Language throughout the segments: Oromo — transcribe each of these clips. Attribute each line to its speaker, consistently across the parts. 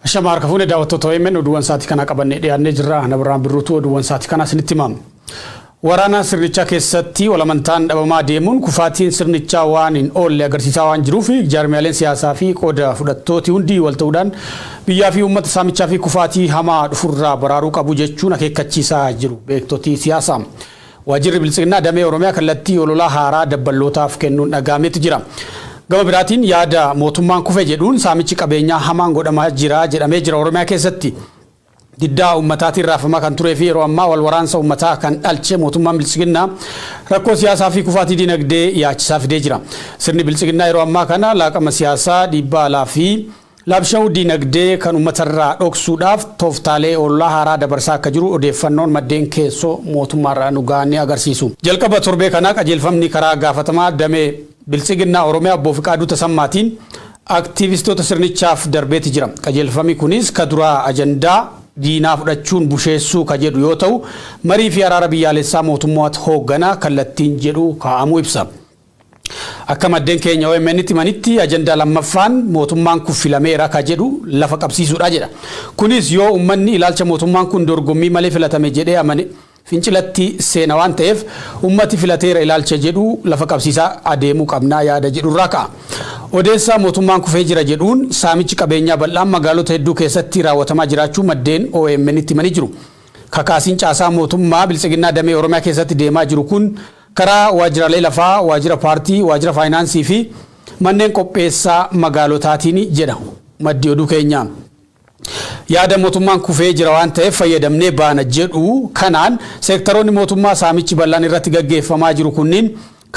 Speaker 1: Ashama harka fuune daawwattoota OMN, oduuwwan sa'aatii kanaa qabannee dhiyaannee jirra. Ana Birraan Birruutu oduuwwan sa'aatii kanaa isinitti hima. Waraana sirnichaa keessatti walamantaan dhabamaa deemuun kufaatiin sirnichaa waan hin oolle agarsiisaa waan jiruuf, jaarmiyaaleen siyaasaa fi qooda fudhattooti hundi wal ta'uudhaan biyyaa fi uummata saamichaa fi kufaatii hamaa dhufurraa baraaruu qabu jechuun akeekkachiisaa jiru beektotii siyaasaa. Waajjirri Biltsiginnaa damee Oromiyaa kallattii ololaa haaraa dabballootaaf kennuun dhaga'ameeti jira. Gama biraatiin, yaada mootummaan kufe jedhuun saamichi qabeenyaa hamaan godhamaa jira jedhamee jira Oromiyaa keessatti. Diddaa uummataatiin raafamaa kan turee fi yeroo ammaa wal waraansa uummataa kan dhalche mootummaan Biltsiginnaa rakkoo siyaasaa fi kufaatii dinagdee yaachisaa fidee jira. Sirni Biltsiginnaa yeroo ammaa kana laaqama siyaasaa, dhiibbaa alaa fi laabsha'uu dinagdee kan uummatarraa dhoksuudhaaf tooftaalee ololaa haaraa dabarsaa akka jiru odeeffannoon maddeen keessoo mootummaarraa nu gahan ni agarsiisu. Jalqaba torbee kanaa qajeelfamni karaa gaafatamaa damee Biltsiginnaa Oromiyaa Obbo Fiqaaduu Tasammaatiin aktiivistoota sirnichaaf darbeeti jira. Qajeelfami kunis ka duraa ajandaa diinaa fudhachuun busheessuu ka jedhu yoo ta'u, marii fi araara biyyaalessaa mootummaatu hooggana kallattiin jedhu kaa'amuu ibsa. Akka maddeen keenya OMN'tti himanitti, ajandaa lammaffaan mootummaan kun filameera ka jedhu lafa qabsiisuudha jedha. Kunis yoo uummanni ilaalcha mootummaan kun dorgommii malee filatame jedhee amane fincilatti seena waan ta'eef, uummati filateera ilaalcha jedhu lafa qabsiisaa adeemuu qabnaa yaada jedhurraa ka'a. Odeessa mootummaan kufee jira jedhuun saamichi qabeenyaa bal'aan magaalota hedduu keessatti raawwatamaa jiraachuu maddeen OMN'tti himanii jiru. Kakaasiin caasaa mootummaa Biltsiginnaa damee Oromiyaa keessatti deemaa jiru kun karaa waajjiraalee lafaa, waajjira paartii, waajjira faayinaansii fi manneen qopheessaa magaalotaatiin jedha maddi oduu keenyaa. Yaada mootummaan kufee jira waan ta'eef fayyadamnee baana jedhu kanaan seektaroonni mootummaa saamichi bal'aan irratti gaggeeffamaa jiru kunniin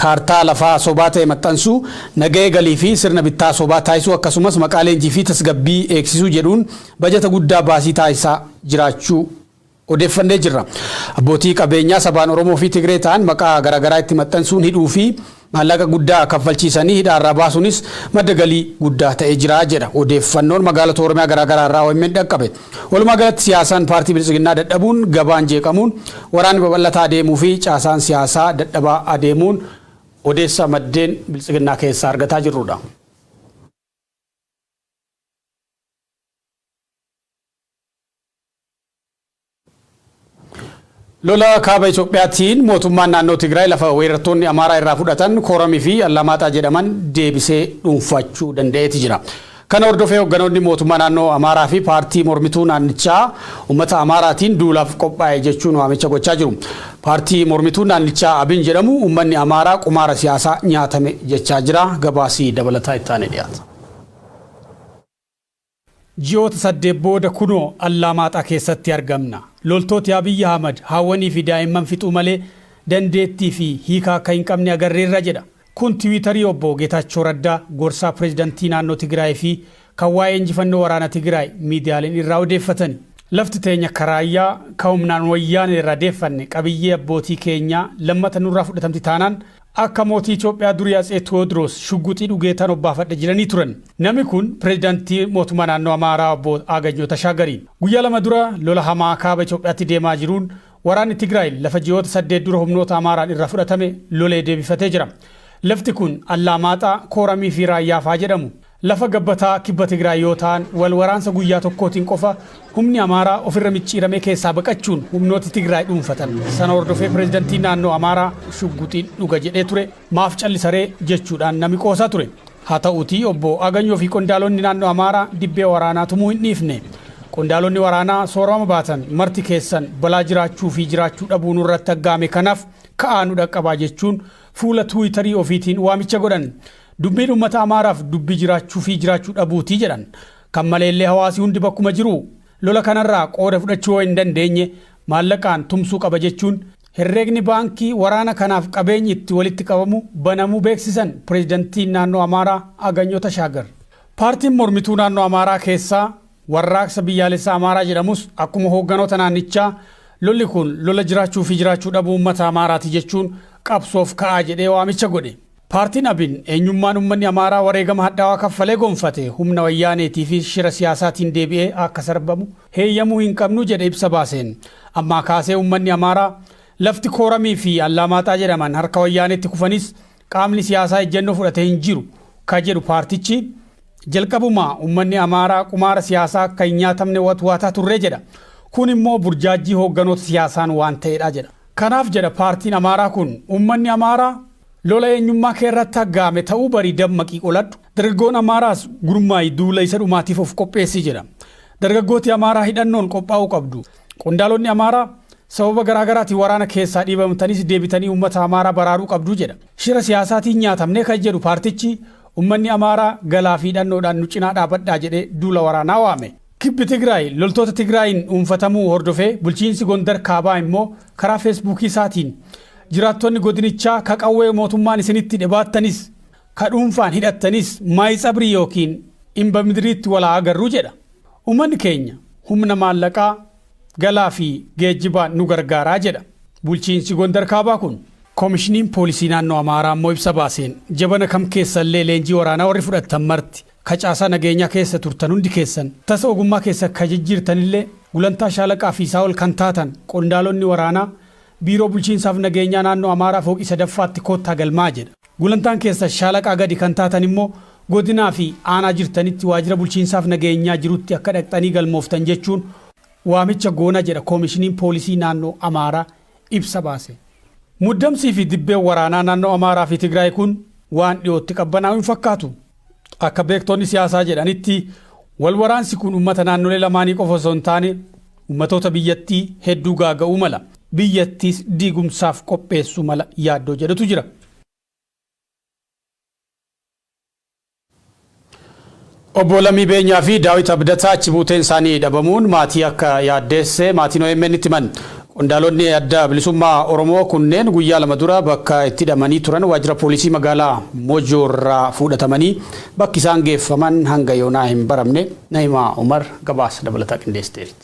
Speaker 1: kaartaa lafaa sobaa ta'e maxxansuu, nagahee galii fi sirna bittaa sobaa taasisuu, akkasumas maqaa leenjii fi tasgabbii eegsisuu jedhuun bajata guddaa baasii taasisaa jiraachuu odeeffannee jirra. Abbootii qabeenyaa sabaan Oromoo fi Tigree ta'an maqaa garaagaraa itti maxxansuun hidhuu fi maallaqa guddaa kaffalchiisanii hidhaarraa baasuunis madda galii guddaa ta'ee jira jedha odeeffannoon magaalota Oromiyaa garaagaraa irraa OMN dhaqqabe. Walumaa galatti, siyaasaan paartii Biltsiginnaa dadhabuun, gabaan jeeqamuun, waraanni babal'ataa adeemuu fi caasaan siyaasaa dadhabaa adeemuun odeessa maddeen Biltsiginnaa keessaa argataa jirrudha. Lola kaaba Itoophiyaatiin mootummaan naannoo Tigraay lafa weerartoonni Amaaraa irraa fudhatan Kooramii fi Allamaaxaa jedhaman deebisee dhuunfachuu danda'eeti jira. Kana hordofee hoogganoonni mootummaa naannoo Amaaraa fi paartii mormituu naannichaa uummata Amaaraatiin duulaaf qophaa'e jechuun waamicha gochaa jiru. Paartii mormituu naannichaa Abin jedhamu uummanni Amaaraa qumaara siyaasaa nyaatame jechaa jira. Gabaasii dabalataa itti aanee dhiyaata. Ji'oota 8 booda kunoo Allaamaaxaa keessatti argamna. Loltooti Abiy Ahmad haawwanii fi daa'imman fixuu malee dandeettii fi hiika akka hin qabne agarreerra jedha. Kun Tiwiitarii Obbo Geetaachoo Raddaa, gorsaa pireezidantii naannoo Tigraay fi kan waa'ee injifannoo waraana Tigraay miidiyaaleen irraa odeeffatani. Lafti teenya ka Raayyaa, ka humnaan Wayyaanee irraa deeffanne, qabiyyee abbootii keenyaa, lammata nurraa fudhatamti taanaan akka mootii Itoophiyaa durii Atsee Tewoodiroos shugguxii dhugeetan obbaafadha jedhanii turan. Nami kun pireezidantii mootummaa naannoo Amaaraa Obbo Aaganyoo Tashaagari. Guyyaa 2 dura lola hamaa kaaba Itoophiyaatti deemaa jiruun waraanni Tigraay lafa ji'oota 8 dura humnoota Amaaraan irraa fudhatame lolee deebifatee jira. Lafti kun Allaamaaxaa, Kooramii fi Raayyaafaa jedhamu. Lafa gabbataa kibba Tigraay yoo ta'an, wal waraansa guyyaa tokkootiin qofa humni Amaaraa ofirra micciiramee keessaa baqachuun humnooti Tigraay dhuunfatan. Sana hordofee pireezidantiin naannoo Amaaraa shugguxiin dhuga jedhee ture, maaf callisaree jechuudhaan nami qoosaa ture. Haa ta'uutii Obbo Aaganyoo fi qondaalonni naannoo Amaaraa dibbee waraanaa tumuu hin dhiifne. Qondaalonni waraanaa soorama baatan marti keessan balaa jiraachuu fi jiraachuu dhabuu nurratti aggaame kanaaf ka'aa nu dhaqqabaa jechuun fuula Tiwiitarii ofiitiin waamicha godhan. Dubbiin uummata Amaaraaf dubbii jiraachuu fi jiraachuu dhabuuti jedhan. Kan maleellee hawaasi hundi bakkuma jiru lola kanarraa qooda fudhachuu yoo hin dandeenye maallaqaan tumsuu qaba jechuun herreegni baankii waraana kanaaf qabeenyi itti walitti qabamu banamuu beeksisan pireezidantiin naannoo Amaaraa Aganyoo Tashaagar. Paartiin mormituu naannoo Amaaraa keessaa Warraaqsa Biyyaalessaa Amaaraa jedhamus akkuma hoogganoota naannichaa lolli kun lola jiraachuu fi jiraachuu dhabuu uummata Amaaraati jechuun qabsoof ka'aa jedhee waamicha godhe. Paartiin Abin eenyummaan uummanni Amaaraa wareegama hadhaawaa kaffalee gonfate humna Wayyaaneetii fi shira siyaasaatiin deebi'ee akka sarbamu heeyyamuu hin qabnu jedhe ibsa baaseen. Ammaa kaasee uummanni Amaaraa lafti Kooramii fi Allaamaaxaa jedhaman harka Wayyaaneetti kufanis qaamni siyaasaa ejjennoo fudhate hin jiru ka jedhu paartichi, Jalqabumaa uummanni Amaaraa qumaara siyaasaa akka hin nyaatamne watwaataa turree jedha. Kun immoo burjaajjii hoogganoota siyaasaan waan ta'edha jedha. Kanaaf jedha paartiin Amaaraa kun, uummanni Amaaraa lola eenyummaa kee irratti aggaame ta'uu barii, dammaqii qoladhu. Dargaggoon Amaaraas gurmaa'i, duula isa dhumaatiif of qopheessi jedha. Dargaggooti Amaaraa hidhannoon qophaa'uu qabdu. Qondaalonni Amaaraa sababa garaagaraatiin waraana keessaa dhiibamtanis deebitanii uummata Amaaraa baraaruu qabdu jedha. Shira siyaasaatiin nyaatamnee kan jedhu paartichi, uummanni Amaaraa galaa fi hidhannoodhaan nu cinaa dhaabadhaa jedhee duula waraanaa waame. Kibbi Tigraay loltoota Tigraayin dhuunfatamuu hordofee bulchiinsi Gondar Kaabaa immoo karaa Feesbuukii isaatiin, jiraattonni godinichaa ka qawwee mootummaan isinitti dhibaattanis ka dhuunfaan hidhattanis Maayitsabrii yookiin Imba Midiriitti walaa agarru jedha. Uummanni keenya humna maallaqaa, galaa fi geejjibaan nu gargaaraa jedha bulchiinsi Gondar Kaabaa kun. Koomishiniin Poolisii naannoo Amaaraa immoo ibsa baaseen, jabana kam keessallee leenjii waraanaa warri fudhattan marti, ka caasaa nageenyaa keessa turtan hundi keessan, tasa ogummaa keessa ka jijjiirtanillee, gulantaa shaalaqaa fi isaa ol kan taatan qondaalonni waraanaa biiroo bulchiinsaaf nageenyaa naannoo Amaaraa fooqii sadaffaatti koottaa galmaa jedha. Gulantaan keessa shaalaqaa gadi kan taatan immoo godinaa fi aanaa jirtanitti waajjira bulchiinsaaf nageenyaa jirutti akka dhaqxanii galmooftan jechuun waamicha goona jedha Koomishiniin Poolisii naannoo Amaaraa ibsa baase. Muddamsii fi dibbeen waraanaa naannoo Amaaraa fi Tigraay kun waan dhiyootti qabbanaa'u hin fakkaatu. Akka beektonni siyaasaa jedhanitti, wal waraansi kun uummata naannolee lamaanii qofa osoo hin taane uummatoota biyyattii hedduu gaaga'uu mala. Biyyattiis diigumsaaf qopheessuu mala yaaddoo jedhutu jira. Obbo Lammii Beenyaa fi Daawit Abdataa achi buuteen isaanii dhabamuun maatii akka yaaddeesse maatiin OMN itti himan. Qondaalonni Adda Bilisummaa Oromoo kunneen guyyaa 2 dura bakka itti hidhamanii turan waajjira poolisii magaalaa Mojoo irraa fudhatamanii bakki isaan geeffaman hanga yoonaa hin baramne. Nahimaa Umar gabaasa dabalataa qindeessiteerti.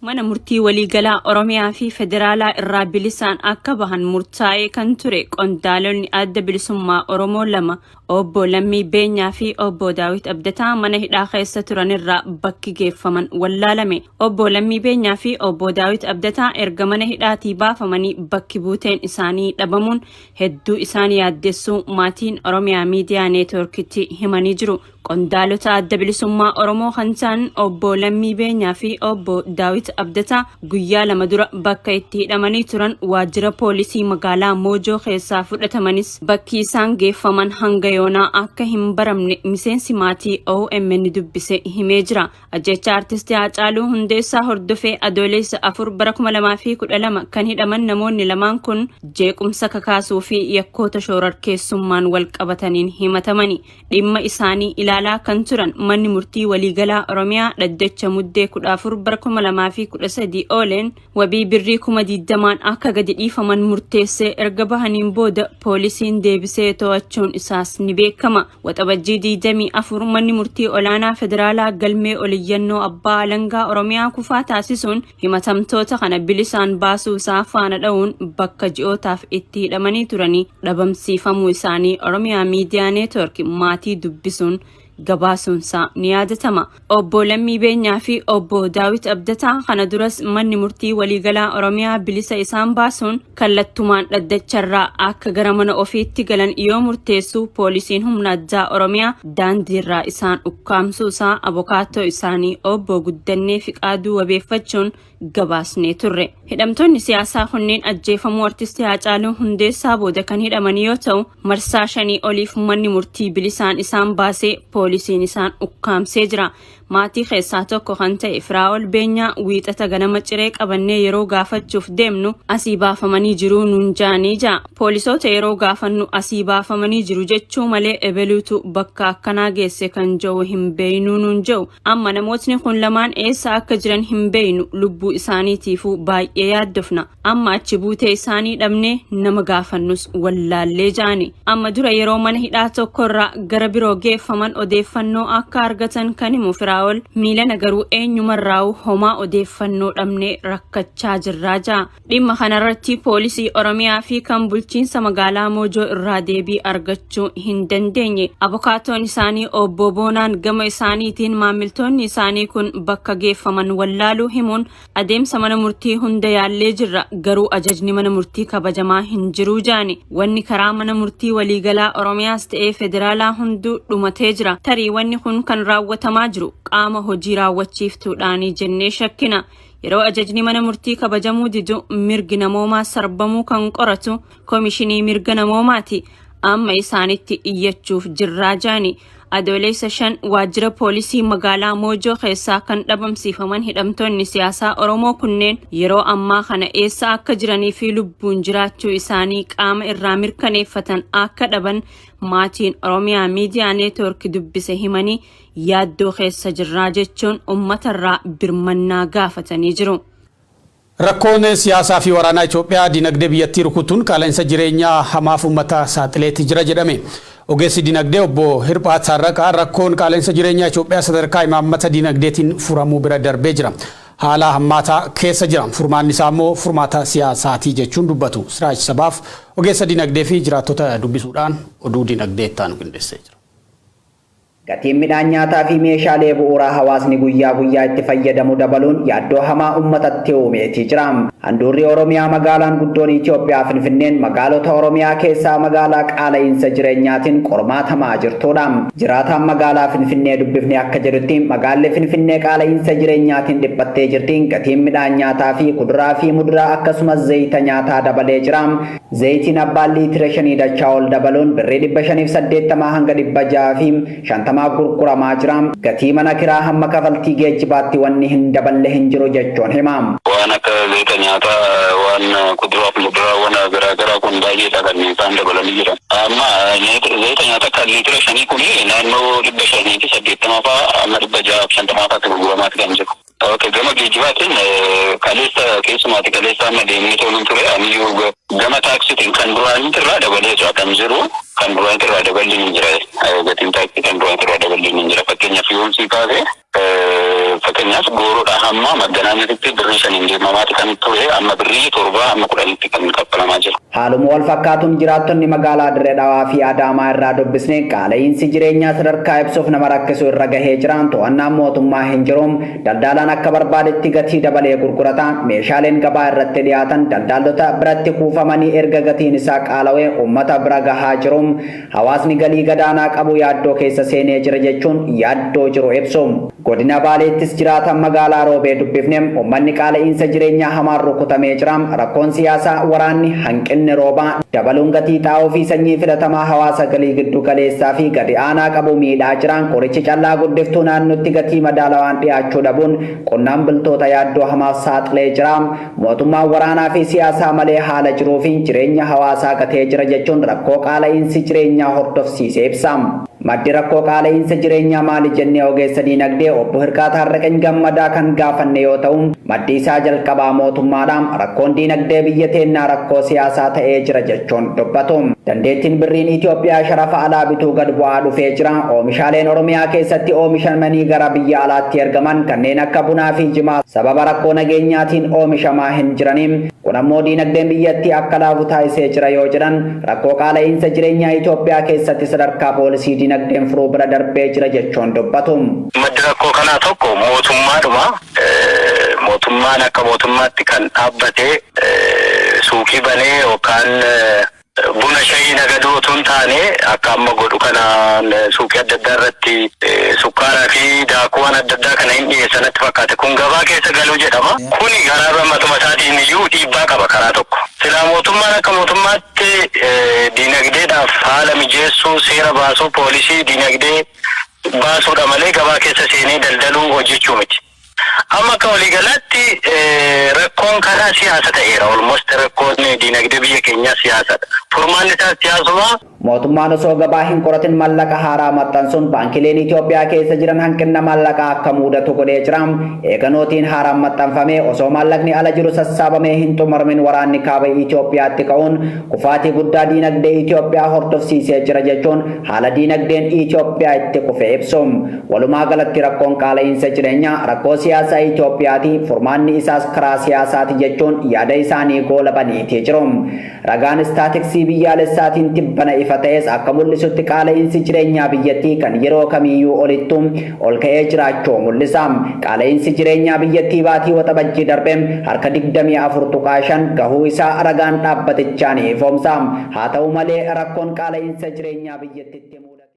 Speaker 2: Mana Murtii Waliigalaa Oromiyaa fi Federaalaa irraa bilisaan akka bahan murtaa'ee kan ture qondaalonni Adda Bilisummaa Oromoo lama, Obbo Lammii Beenyaa fi Obbo Daawit Abdataa, mana hidhaa keessa turanirraa bakki geeffaman wallaalame. Obbo Lammii Beenyaa fi Obbo Daawit Abdataa erga mana hidhaatii baafamanii bakki buuteen isaanii dhabamuun hedduu isaan yaaddessuu maatiin Oromiyaa Miidiyaa Neetwoorkitti himanii jiru. Qondaalota Adda Bilisummaa Oromoo kan ta'an Obbo Lammii Beenyaa fi Obbo Daawit Abdataa guyyaa 2 dura bakka itti hidhamanii turan waajjira poolisii magaalaa Moojoo keessaa fudhatamanis bakki isaan geeffaman hanga yoonaa akka hin baramne miseensi maatii OMN dubbise himee jira. Ajjeechaa Artisti Haacaaluu Hundeessaa hordofee Adoolessa 4 bara 2012 kan hidhaman namoonni lamaan kun jeequmsa kakaasuu fi yakkoota shoorarkeessummaan wal qabataniin himatamani. Dhimma isaanii ilaalaa kan turan Manni Murtii Waliigalaa Oromiyaa dhaddacha Muddee 14 bara 2013 ooleen wabii birrii 20,000n akka gadi dhiifaman murteessee erga bahaniin booda poolisiin deebisee to'achuun isaas ni beekama. Waxabajjii 24 Manni Murtii Olaanaa Federaalaa galmee oliyyannoo Abbaa Alangaa Oromiyaa kufaa taasisuun himatamtoota kana bilisaan baasuu isaa faana dha'uun bakka ji'ootaaf itti hidhamanii turanii dhabamsiifamuu isaanii Oromiyaa Miidiyaa Neetwoork maatii dubbisuun gabaasuunsaa ni yaadatama. Obbo Lammii Beenyaa fi Obbo Daawit Abdataa kana duras Manni Murtii Waliigalaa Oromiyaa bilisa isaan baasuun kallattumaan dhaddacharraa akka gara mana ofiitti galan yoo murteessu poolisiin humna addaa Oromiyaa daandiirraa isaan ukkaamsuusaa abokaattoo isaanii Obbo Guddannee Fiqaaduu wabeeffachuun gabaasnee turre. Hidhamtoonni siyaasaa kunneen ajjeefamuu Artisti Haacaaluu Hundeessaa booda kan hidhaman yoo ta'u, marsaa shanii oliif manni murtii bilisaan isaan baasee poolisiin isaan ukkaamsee jira. Maatii keessaa tokko kan ta'e Firaa'ol Beenyaa Wiixata ganama ciree qabannee yeroo gaafachuuf deemnu asii baafamanii jiruu nuun jaanii ja'a. Poolisoota yeroo gaafannu asii baafamanii jiru jechuu malee ebeluutu bakka akkanaa geesse kan jedhu hin beeynuu nuun jedhu. Amma namootni kun lamaan eessa akka jiran hin beeynu, lubbuu isaaniitiifuu baay'ee yaaddofna. Amma achi buutee isaanii dhabnee nama gaafannus wallaallee ja'ani. Amma dura yeroo mana hidhaa tokkorraa gara biroo geeffaman odeeffannoo akka argatan kan himu Firaa'ol Firaa'ol, miilana garuu eenyumarraa'u homaa odeeffannoo dhabnee rakkachaa jirraa jaa. Dhimma kanarratti poolisii Oromiyaa fi kan bulchiinsa magaalaa Moojoo irraa deebii argachuu hin dandeenye. Abukaatoon isaanii obbo Boonaan gama isaaniitiin maamiltoonni isaanii kun bakka geeffaman wallaaluu himuun, adeemsa mana murtii hunda yaallee jirra, garuu ajajni mana murtii kabajamaa hin jiruu jaani. Wanni karaa mana murtii waliigalaa Oromiyaas ta'ee federaalaa hunduu dhumatee jira. Tarii wanni kun kan raawwatamaa jiru qaama hojii raawwachiiftuudhaanii jennee shakkina. Yeroo ajajni mana murtii kabajamuu didu mirgi namoomaa sarbamuu kan qoratu Koomishinii Mirga Namoomaati. Amma isaanitti iyyachuuf jirraa jaani. Adoolessa 5 waajjira poolisii magaalaa Moojoo keessaa kan dhabamsiifaman hidhamtoonni siyaasaa Oromoo kunneen yeroo ammaa kana eessa akka jiranii fi lubbuun jiraachuu isaanii qaama irraa mirkaneeffatan akka dhaban maatiin Oromiyaa Miidiyaa Neetwoork dubbise himanii, yaaddoo keessa jirraa jechuun uummatarraa birmannaa gaafatanii jiru.
Speaker 1: Rakkoon siyaasaa fi waraanaa Itoophiyaa dinagdee biyyattii rukutuun qaala'insa jireenyaa hamaaf uummata saaxileetti jira jedhame. Ogeessi dinagdee obbo Hirphaa Taarraqaa rakkoon qaala'insa jireenyaa Itoophiyaa sadarkaa imaammata dinagdeetiin furamuu bira darbee jira. Haala hammaataa keessa jira. Furmaanni isaa immoo furmaata siyaasaatii jechuun dubbatu. Siraaj Sabaaf ogeessa dinagdee fi jiraattota dubbisuudhaan oduu dinagdee itti aanu qindeessee jira.
Speaker 3: Gatiin midhaan nyaataa fi meeshaalee bu'uuraa hawaasni guyyaa guyyaa itti fayyadamu dabaluun yaaddoo hamaa uummatatti uumeetii jira. Handhuurri Oromiyaa, magaalaan guddoon Itoophiyaa Finfinneen, magaalota Oromiyaa keessaa magaalaa qaala'iinsa jireenyaatiin qormaatamaa jirtudha. Jiraataan magaalaa Finfinnee dubbifne akka jedhutti, magaalli Finfinnee qaala'iinsa jireenyaatiin dhiphattee jirti. Gatiin midhaan nyaataa fi kuduraa fi muduraa akkasumas zayita nyaataa dabalee jira. Zayitiin abbaan liitira 5 dachaa ol dabaluun birrii 580 hanga 650 gurguramaa jira. Gatii mana kiraa hamma kafaltii geejjibaatti wanni hin daballe hin jiru jechuun hima.
Speaker 4: Waan akka zayita nyaataa, waan kuduraa fi muduraawwan garaagaraa kun baay'eedha kan isaan dabalanii jiran. Amma zayita nyaataa kan liitira 5 kun naannoo 580 fa'aa amma 650 fa'aatti gurguramaati kan jiru. Okay, gama geejjibaatiin kaleessa, keessumaati kaleessa amma deemnee toluun ture, aniyyuu gama taaksiitiin kan duraanitti irraa dabalee jira kan jiru. Kan duraanitti irraa daballi ni jira, gatiin taaksii kan duraanitti irraa daballi ni jira. Fakkeenyaaf yoon sii kaase, fakkeenyaaf Gooroodha hamma Magganaanyatitti birrii 5n deemamaati kan ture, amma birrii 7 hamma 10tti kan kaffalamaa jiru.
Speaker 3: Haaluma wal fakkaatuun jiraattonni magaalaa Dirree Dhawaa fi Adaamaa irraa dubbisne qaala'iinsi jireenyaa sadarkaa ibsuuf nama rakkisu irra gahee jira. To'annaan mootummaa hin jiru. Daldalaan akka barbaadetti gatii dabalee gurgurata. Meeshaaleen gabaa irratti dhiyaatan daldaaltota biratti kuufamanii erga gatiin isaa qaalawee uummata bira gahaa jiru. Hawaasni galii gadaanaa qabu yaaddoo keessa seenee jira jechuun yaaddoo jiru ibsu. Godina Baaleettis jiraatan magaalaa Roobee dubbifne uummanni qaala'iinsa jireenyaa hamaan rukutamee jira. Rakkoon siyaasaa, waraanni, hanqinni roobaa, dabaluun gatii xaa'oo fi sanyii filatamaa hawaasa galii giddu galeessaa fi gadi aanaa qabu miidhaa jira. Qorichi callaa guddiftuu naannootti gatii madaalawaan dhiyaachuu dhabuun qonnaan bultoota yaaddoo hamaaf saaxilee jira. Mootummaan waraanaa fi siyaasaa malee haala jiruu fi jireenya hawaasaa gatee jira jechuun rakkoo qaala'iinsi jireenyaa hordofsiisee ibsa. Maddi rakkoo qaala'iinsa jireenyaa maali jennee ogeessa diinagdee obbo Hirqaa Taarraqany Gammadaa kan gaafanne yoo ta'u, maddi isaa jalqabaa mootummaadha. Rakkoon diinagdee biyya teennaa rakkoo siyaasaa ta'ee jira jechuun dubbatu. Dandeettiin birriin Itoophiyaa sharafa alaa bituu gad bu'aa dhufee jira. Oomishaaleen Oromiyaa keessatti oomishamanii gara biyya alaatti ergaman kanneen akka bunaa fi jimaa sababa rakkoo nageenyaatiin oomishamaa hin jirani. Kun ammoo diinagdeen biyyattii akka laafu taasisee jira yoo jedhan, rakkoo qaala'iinsa jireenyaa Itoophiyaa keessatti sadarkaa poolisii diinagdeen furuu bira darbee jira jechuun dubbatu.
Speaker 4: Maddi rakkoo kanaa tokko mootummaadhuma. Mootummaan akka mootummaatti kan dhaabbate suuqii banee yookaan buna shayii nagaduu otoo hin taane, akka amma godhu kana suuqii adda addaa irratti sukkaaraa fi daakuuwwan adda addaa kana hin dhiyeessan natti fakkaate. Kun gabaa keessa galuu jedhama. Kuni karaa matuma isaatiin iyyuu dhiibbaa qaba karaa tokko. Silaa mootummaan akka mootummaatti diinagdeedhaaf haala mijeessuu, seera baasuu, poolisii diinagdee baasuudha malee gabaa keessa seenee daldaluu hojjechuu miti. Amma akka waliigalaatti rakkoon kanaa siyaasa ta'eera. Almost rakkoon diinagdee biyya keenyaa siyaasadha. Furmaanni isaas siyaasuma.
Speaker 3: Mootummaan osoo gabaa hin qoratin mallaqa haaraa maxxansuun baankileen Itoophiyaa keessa jiran hanqina mallaqaa akka mudatu godhee jira. Eega nootiin haaraan maxxanfamee osoo maallaqni ala jiru sassaabamee hin xumuramin waraanni kaaba Itoophiyaatti ka'uun kufaatii guddaa diinagdee Itoophiyaa hordofsiisee jira jechuun haala diinagdeen Itoophiyaa itti kufe ibsu. Walumaa galatti rakkoon qaala'iinsa jireenyaa rakkoo siyaasaa Itoophiyaati, furmaanni isaas karaa siyaasaati jechuun yaada isaanii goolabaniitii jiru. Ragaan istaatiksii biyyaalessaatiin tibbana ifa ta'es akka mul'isutti qaala'iinsi jireenyaa biyyattii kan yeroo kamiyyuu olittu ol ka'ee jiraachuu mul'isa. Qaala'iinsi jireenyaa biyyattii baatii Waxabajjii darbe harka 24.5 gahuu isaa ragaan dhaabbatichaa ni ifoomsa. Haa ta'u malee, rakkoon qaala'iinsa jireenyaa biyyattitti mudate